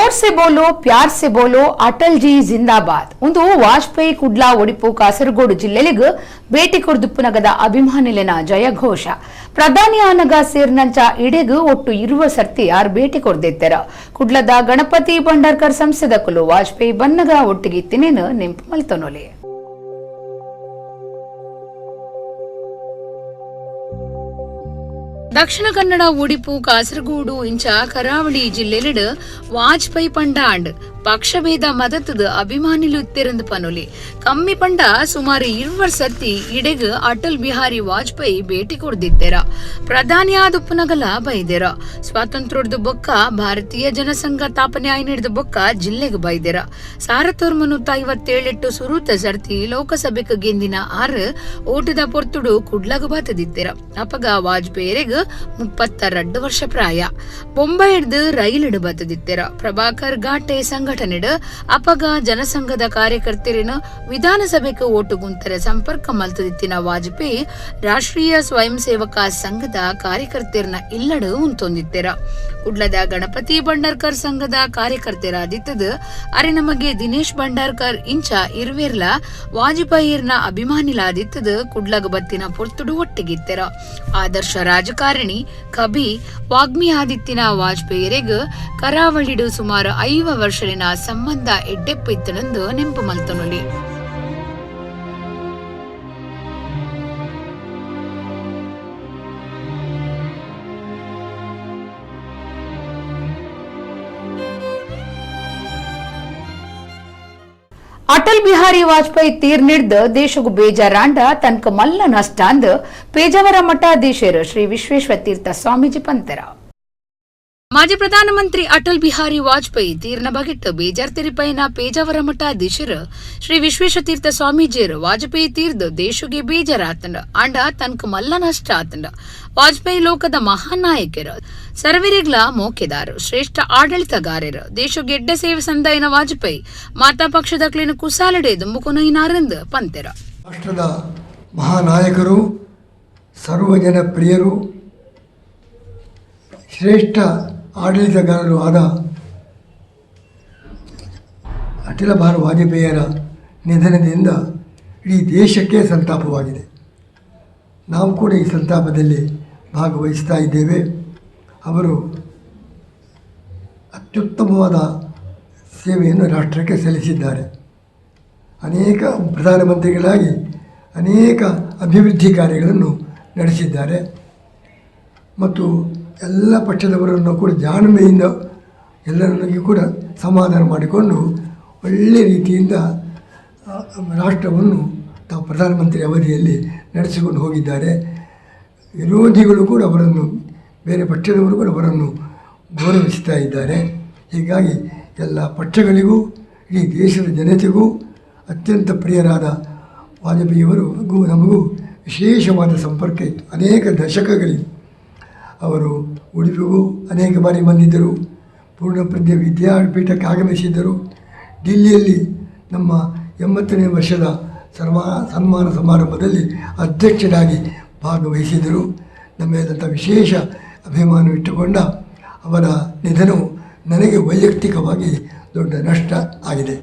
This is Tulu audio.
ಜೋರ್ ಸೆ ಬೋಲೋ ಪ್ಯಾರ್ ಸೆ ಬೋಲೋ ಅಟಲ್ ಜಿ ಜಿಂದಾಬಾದ್ ಉಂದು ವಾಜಪೇಯಿ ಕುಡ್ಲ ಒಡಿಪು ಕಾಸರಗೋಡು ಜಿಲ್ಲೆಲಿಗ್ ಭೇಟಿ ಕೊರ್ದುಪ್ಪುನಗದ ಅಭಿಮಾನಿಲೆನ ಜಯಘೋಷ. ಪ್ರಧಾನಿ ಆನಗ ಸೇರ್ನಂಚ ಇಡೆಗ್ ಒಟ್ಟು 20 ಸರ್ತಿ ಆರ್ ಭೇಟಿ ಕೊರ್ದಿತ್ತೆರ. ಕುಡ್ಲದ ಗಣಪತಿ ಭಂಡಾರ್ಕರ್ ಸಂಸ್ಥೆದಕುಲು ವಾಜಪೇಯಿ ಬನ್ನಗ ಒಟ್ಟಿಗೆ ಇತ್ತಿನೇನು ನೆಂಪು ಮಲ್ತೊನೊಲೆ. ದಕ್ಷಿಣ ಕನ್ನಡ, ಒಡಿಪು, ಕಾಸರಗೋಡು ಇಂಚ ಕರಾವಳಿ ಜಿಲ್ಲೆಲಿಡ್ ವಾಜಪೇಯಿ ಪಂಡಾಂಡ್ ಪಕ್ಷಭೇದ ಮದತದ ಅಭಿಮಾನಿಲು ಇತ್ತೆರಂದು ಪನೊಲಿ. ಕಮ್ಮಿ ಪಂಡ ಸುಮಾರು 20 ಸರ್ತಿ ಇಡೆಗ್ ಅಟಲ್ ಬಿಹಾರಿ ವಾಜಪೇಯಿ ಭೇಟಿ ಕೊರ್ದಿತ್ತೆರ. ಪ್ರಧಾನಿ ಆದುಪ್ಪುನಗಲ ಬೈದೆರ. ಸ್ವಾತಂತ್ರ್ಯದ ಬೊಕ್ಕ ಭಾರತೀಯ ಜನಸಂಘ ತಾಪನೆ ಆಯ್ನಿಡ್ದ ಬೊಕ್ಕ ಜಿಲ್ಲೆಗ್ ಬೈದೆರ. 1957 ಸುರೂತ ಸರ್ತಿ ಲೋಕಸಭೆಗೆ ಗೆಂದಿನ 6 ಓಟದ ಪೊರ್ತುಡು ಕುಡ್ಲಗ ಬಾತದಿತ್ತೆರ. ಅಪಗ ವಾಜಪೇಯಿರೆಗ್ 32 ವರ್ಷ ಪ್ರಾಯ. ಬೊಂಬೈಡ್ದು ರೈಲಿಡು ಬತ್ತದಿತ್ತೆರ. ಪ್ರಭಾಕರ್ ಘಾಟೆ ಸಂಘಟನೆಡ್ ಅಪಗ ಜನಸಂಘದ ಕಾರ್ಯಕರ್ತರಿನ ವಿಧಾನಸಭೆಗೆ ಓಟು ಗುಂತರ ಸಂಪರ್ಕ ಮಲ್ತದಿತ್ತಿನ ವಾಜಪೇಯಿ ರಾಷ್ಟ್ರೀಯ ಸ್ವಯಂ ಸೇವಕ ಸಂಘದ ಕಾರ್ಯಕರ್ತರನ್ನ ಇಲ್ಲಡು ಉಂತೊಂದಿತ್ತೆರ. ಕುಡ್ಲದ ಗಣಪತಿ ಭಂಡಾರ್ಕರ್ ಸಂಘದ ಕಾರ್ಯಕರ್ತರಾದಿತ್ತದ ಅರೆ ನಮಗೆ ದಿನೇಶ್ ಭಂಡಾರ್ಕರ್ ಇಂಚ ಇರ್ವೇರ್ಲ ವಾಜಪೇಯಿರ್ನ ಅಭಿಮಾನಿಲಾದಿತ್ತದ ಕುಡ್ಲಗ ಬತ್ತಿನ ಪೊರ್ತುಡು ಒಟ್ಟಿಗಿತ್ತೆರ. ಆದರ್ಶ ರಾಜಕಾರಣಿ, ಕವಿ, ವಾಗ್ಮಿ ಆದಿತ್ತಿನ ವಾಜಪೇಯಿರೆಗ್ ಕರಾವಳಿಡು ಸುಮಾರು 5 ವರ್ಷಲಿನ ಸಂಬಂಧ ಎಡ್ಡೆಪ್ಪು ಇತ್ತನೆಂದು ನೆಂಪು ಮಲ್ತೊನೊಲಿ. ಅಟಲ್ ಬಿಹಾರಿ ವಾಜಪೇಯಿ ತೀರ್ನಿಡ್ದ ದೇಶಗು ಬೇಜಾರಾಂಡ ತನಕ ಮಲ್ಲ ನಷ್ಟ ಅಂದ್ ಪೇಜಾವರ ಮಠಾಧೀಶರು ಶ್ರೀ ವಿಶ್ವೇಶ್ವರ ತೀರ್ಥ ಸ್ವಾಮೀಜಿ ಪಂತರ. ಮಾಜಿ ಪ್ರಧಾನಮಂತ್ರಿ ಅಟಲ್ ಬಿಹಾರಿ ವಾಜಪೇಯಿ ತೀರ್ನ ಬಗೆಟ್ ಬೇಜಾರ್ ತೆರಿಪೈನ ಪೇಜಾವರ ಮಠಾಧೀಶರು ಶ್ರೀ ವಿಶ್ವೇಶ್ವರ ತೀರ್ಥ ಸ್ವಾಮೀಜಿಯರು ವಾಜಪೇಯಿ ತೀರ್ದು ದೇಶಗೆ ಬೇಜಾರಾತಂಡ ಆಂಡ ತನಕ ಮಲ್ಲ ನಷ್ಟ ಆತಂಡ. ವಾಜಪೇಯಿ ಲೋಕದ ಮಹಾನಾಯಕರು, ಸರ್ವರಿಗ್ಲ ಮೋಕೆದಾರು, ಶ್ರೇಷ್ಠ ಆಡಳಿತಗಾರರು, ದೇಶಕ್ಕೆ ಎಡ್ಡೆ ಸೇವೆ ಸಂದಾಯನ ವಾಜಪೇಯಿ ಮಾತಾ ಪಕ್ಷದ ಕ್ಲೀನ ಕುಸಾಲಡೆ ದುಂಬುಕೊನೈನಾರೆಂದು ಪಂತೆರ. ರಾಷ್ಟ್ರದ ಮಹಾನಾಯಕರು, ಸರ್ವಜನ ಪ್ರಿಯರು, ಶ್ರೇಷ್ಠ ಆಡಳಿತಗಾರರು ಆದ ಅಟಲ ಬಿಹಾರಿ ವಾಜಪೇಯಿಯರ ನಿಧನದಿಂದ ಇಡೀ ದೇಶಕ್ಕೆ ಸಂತಾಪವಾಗಿದೆ. ನಾವು ಕೂಡ ಈ ಸಂತಾಪದಲ್ಲಿ ಭಾಗವಹಿಸ್ತಾ ಇದ್ದೇವೆ. ಅವರು ಅತ್ಯುತ್ತಮವಾದ ಸೇವೆಯನ್ನು ರಾಷ್ಟ್ರಕ್ಕೆ ಸಲ್ಲಿಸಿದ್ದಾರೆ. ಅನೇಕ ಪ್ರಧಾನಮಂತ್ರಿಗಳಾಗಿ ಅನೇಕ ಅಭಿವೃದ್ಧಿ ಕಾರ್ಯಗಳನ್ನು ನಡೆಸಿದ್ದಾರೆ ಮತ್ತು ಎಲ್ಲ ಪಕ್ಷದವರನ್ನು ಕೂಡ ಜಾಣ್ಮೆಯಿಂದ ಎಲ್ಲರೊಂದಿಗೆ ಕೂಡ ಸಮಾಧಾನ ಮಾಡಿಕೊಂಡು ಒಳ್ಳೆಯ ರೀತಿಯಿಂದ ರಾಷ್ಟ್ರವನ್ನು ತಾವು ಪ್ರಧಾನಮಂತ್ರಿ ಅವಧಿಯಲ್ಲಿ ನಡೆಸಿಕೊಂಡು ಹೋಗಿದ್ದಾರೆ. ವಿರೋಧಿಗಳು ಕೂಡ ಅವರನ್ನು, ಬೇರೆ ಪಕ್ಷದವರು ಕೂಡ ಅವರನ್ನು ಗೌರವಿಸ್ತಾ ಇದ್ದಾರೆ. ಹೀಗಾಗಿ ಎಲ್ಲ ಪಕ್ಷಗಳಿಗೂ ಇಡೀ ದೇಶದ ಜನತೆಗೂ ಅತ್ಯಂತ ಪ್ರಿಯರಾದ ವಾಜಪೇಯಿಯವರಿಗೂ ನಮಗೂ ವಿಶೇಷವಾದ ಸಂಪರ್ಕ ಇತ್ತು. ಅನೇಕ ದಶಕಗಳಿಂದ ಅವರು ಉಡುಪಿಗೂ ಅನೇಕ ಬಾರಿ ಬಂದಿದ್ದರು. ಪೂರ್ಣಪ್ರಜ್ಞ ವಿದ್ಯಾಪೀಠಕ್ಕೆ ಆಗಮಿಸಿದ್ದರು. ದಿಲ್ಲಿಯಲ್ಲಿ ನಮ್ಮ 80ನೇ ವರ್ಷದ ಸನ್ಮಾನ ಸಮಾರಂಭದಲ್ಲಿ ಅಧ್ಯಕ್ಷರಾಗಿ ಭಾಗವಹಿಸಿದರು. ನಮ್ಮ ವಿಶೇಷ ಅಭಿಮಾನವಿಟ್ಟುಕೊಂಡ ಅವರ ನಿಧನವು ನನಗೆ ವೈಯಕ್ತಿಕವಾಗಿ ದೊಡ್ಡ ನಷ್ಟ ಆಗಿದೆ.